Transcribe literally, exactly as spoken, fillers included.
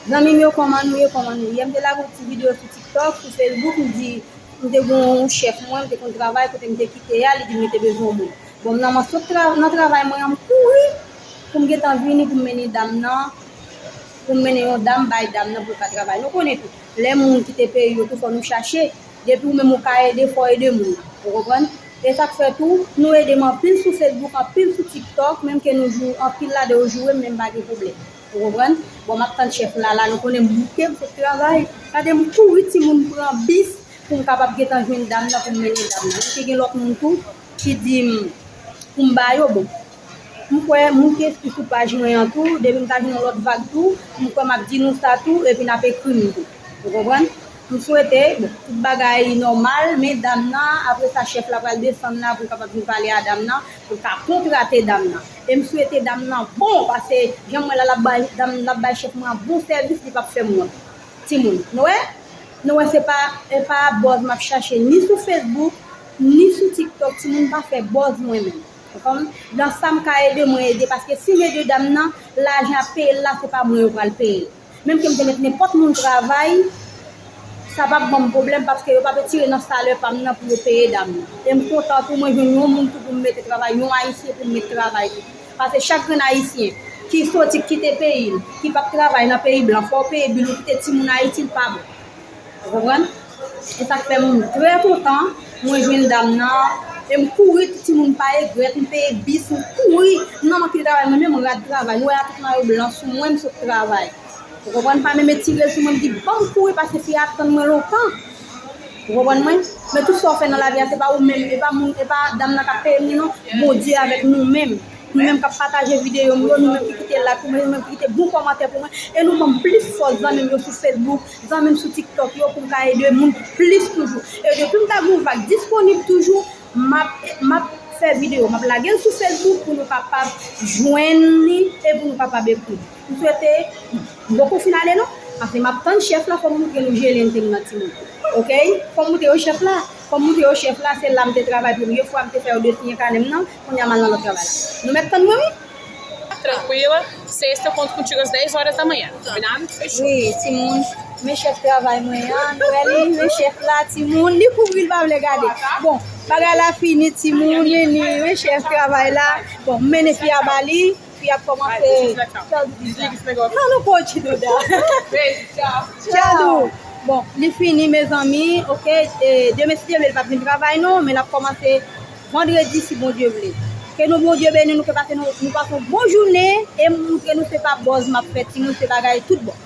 Zanmi m yo, kòman nou ye, kòman nou ye? M te lage yon ti videyo sou TikTok, sou Facebook, m di, m te gen yon chèf mwen, m te konn travay, kote m te kite a, li di m li te bezwen yon moun. Bon, m nan mwen sot tra- nan travay mwen an, m kouri pou m gentan vini pou m mennen dam nan, pou m mennen yon dam bay dam nan pou l ka travay. Nou konnen tou, lè moun kite peyi yo tou, fò nou chache. Depi ou menm ou ka ede, fò ede moun nan. Ou konprann? E sa k fè tou, nou ede m anpil sou Facebook, anpil sou TikTok, menm ke nou jou, anpil ladan yo joure m, men m pa gen pwoblèm. Ou konprann? Bon, m ap tann chèf la, la, nou konnen m bouke, m sot travay. Gade m kouri timoun pran bis pou m kapab gentan jwenn dam nan, pou m mennen dam nan. Epi gen lòt moun tou ki di m pou m ba yo, bon. M kwè moun ki eskri sou paj mwen an tou, depi m ta jwenn yon lòt vag tou, m kwè m ap di nou sa tou, epi n ap ekri m tou. Ou konprann? M swete, bon, tout bagay nòmal, men dam nan, apre sa, chèf la pral desann la pou l kapab vin pale a dam nan, pou l ka kontrate dam nan. E m swete dam nan bon, paske jan m wè la, l ap bay, dam, l ap bay chèf mwen an bon sèvis, li p ap fè m wont. Timoun, nou wè? Nou wè, se pa, e pa buzz m ap chache, ni sou Facebook, ni sou TikTok, timoun, pa fè buzz mwen menm. Ou konprann? Nan sa m ka ede, mwen ede, paske si m ede dam nan, lajan ap peye l la, se pa mwen yo pral peye l. Menm ke m te met nenpòt moun travay, sa p ap ban m pwoblèm, paske yo p ap retire nan salè pa m nan pou yo peye dam nan. E m kontan tou, mwen jwenn yon moun tou pou m mete travay, yon ayisyen pou m met travay tou. Paske chak grenn ayisyen ki soti, ki kite peyi l, ki p ap travay nan peyi blan, fò w peye bil ou, kite timoun Ayiti, l pa bon. Ou konprann? E sa k fè m trè kontan, mwen jwenn dam nan, e m kouri, tout timoun pa regrèt, m peye bis, m kouri, m nan manke travay, mwen menm rad travay, nou wè a tout mayo blan sou mwen, m sot travay. Ou konprann? Pa menm etire l sou mwen, m di, ban m kouri, paske fi a ap tann mwen lontan. Ou konprann mwen? Men tout sa w fè nan lavi a, se pa ou menm, e pa moun, e pa dam nan k ap peye m li non, Bondye avèk nou menm. Nou menm k ap pataje videyo m yo, nou menm ki kite like pou mwen, nou menm ki kite bon kòmantè pou mwen, e nou ban m plis fòs, zanmi m yo sou Facebook, zanmi m sou TikTok yo, pou m ka ede moun plis toujou. E depi m ta gen yon vag disponib toujou, m ap, m ap fè videyo, m ap lage l sou Facebook pou nou kapab jwenn li e pou nou kapab ekri. M swete, m poko fin ale non, paske m ap tann chèf la, fò m moutre nou je lente m nan timoun. Oke? Fò m moutre yo chèf la, fò m moutre yo chèf la, se la m te travay premye fwa, m te fè yo desiyen kanè m nan, kounye a m al nan lòt travay la. Nou mèt tann mwen wi. Tranquila, sexta eu conto contigo às dez horas da manhã. Combinado? Fechou? Wi, timoun. Men chèf travay mwen an, nou wè li, men chèf la, timoun, li kouvri, li pa vle gade. Bon, bagay la fini, timoun, men ni, men chèf travay la. Bon, m mennen fi a ba li, fi a kòmanse. Desliga esse negócio. Não, não pode, Duda. Beijo, tchau. Tchau. Bon, li fini, mezanmi, oke, e, demen, si Dye vle, li p ap vin travay, non, men l ap kòmanse vandredi, si Bondye vle. Ke nou, Bondye beni nou, ke pase nou, nou pase yon bon jounen, e m montre nou se pa buzz m ap fè, timoun, se bagay tout bon.